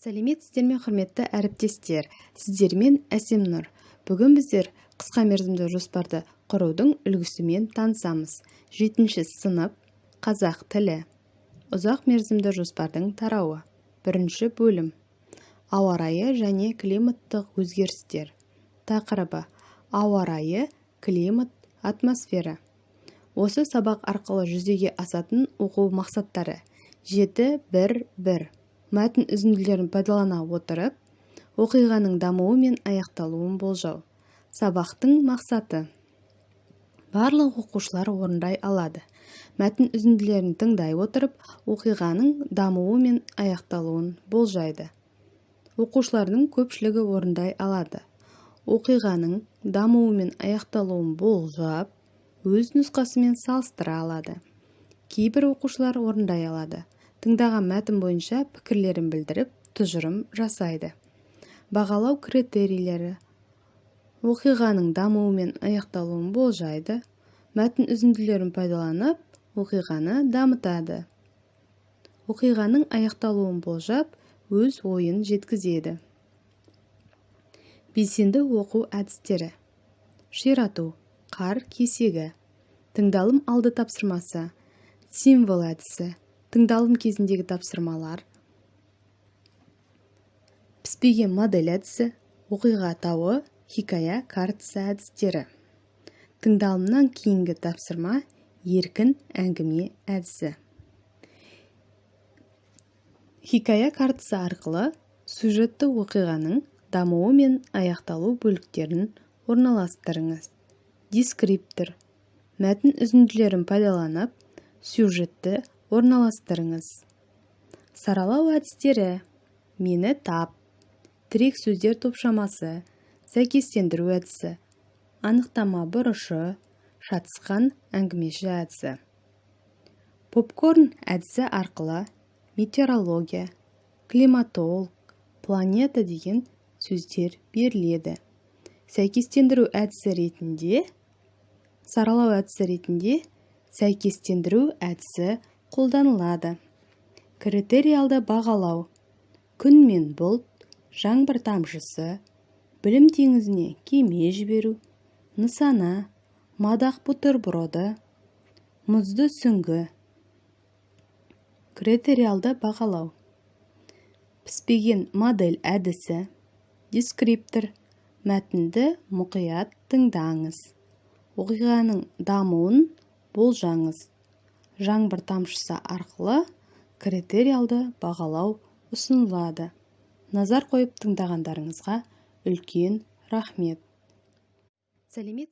Сәлеметсіздер ме, құрметті әріптестер! Сіздермен Әсемнұр. Бүгін біздер қысқа мерзімді жоспарды құрудың үлгісімен танысамыз. 7 сынып, қазақ тілі. Ұзақ мерзімді жоспардың тарауы. 1 бөлім. Ауа райы және климаттық өзгерістер. Тақырыбы: ауа райы, климат, атмосфера. Осы сабақ арқылы жүзеге асатын оқу мақсаттары: 7.1.1. Мәтін үзінділерін пайдалана отырып, оқиғаның дамуы мен аяқталуын болжау. Сабақтың мақсаты: барлық оқушылар орындай алады. Мәтін үзінділерін тыңдай отырып, оқиғаның дамуы мен аяқталуын болжайды. Оқушылардың көпшілігі орындай алады. Оқиғаның дамуы мен аяқталуын болжап, өз нұсқасымен салыстыра алады. Кейбір оқушылар орындай алады. Тыңдаған мәтін бойынша пікірлерін білдіріп, тұжырым жасайды. Бағалау критерийлері: оқиғаның дамуы мен аяқталуын болжайды, мәтін үзінділерін пайдаланып, оқиғаны дамытады. Оқиғаның аяқталуын болжап, өз ойын жеткізеді. Белсенді оқу әдістері: ширату, қар кесегі, тыңдалым алды тапсырмасы, символ әдісі, тыңдалым кезіндегі тапсырмалар, піспеген модель әдісі, оқиға атауы, хикая картасы әдістері. Тыңдалымнан кейінгі тапсырма, еркін әңгіме әдісі. Хикая картасы арқылы сюжетті оқиғаның дамуы мен аяқталу бөліктерін орналастырыңыз. Дескриптор: мәтін үзінділерін пайдаланып, сюжетті орналастырыңыз. Саралау әдістері: мені тап, тірек сөздер топшамасы, сәйкестендіру әдісі, анықтама бұрышы, шатысқан әңгімеші әдісі. Попкорн әдісі арқылы метеорология, климатолог, планета деген сөздер беріледі. Сәйкестендіру әдісі ретінде, саралау әдісі ретінде сәйкестендіру әдісі қолданылады. Критериалды бағалау: күн мен бұлт, жаңбыр тамшысы, білім теңізіне кеме жіберу, нысана, мадақ бутерброды, мұзды сүңгі. Критериалды бағалау: піспеген модель әдісі, дескриптор, мәтінді мұқият тыңдаңыз, оқиғаның дамуын болжаңыз. Жаңбыр тамшысы арқылы критериалды бағалау ұсынылады. Назар қойып тыңдағандарыңызға үлкен рахмет. Сәлемет.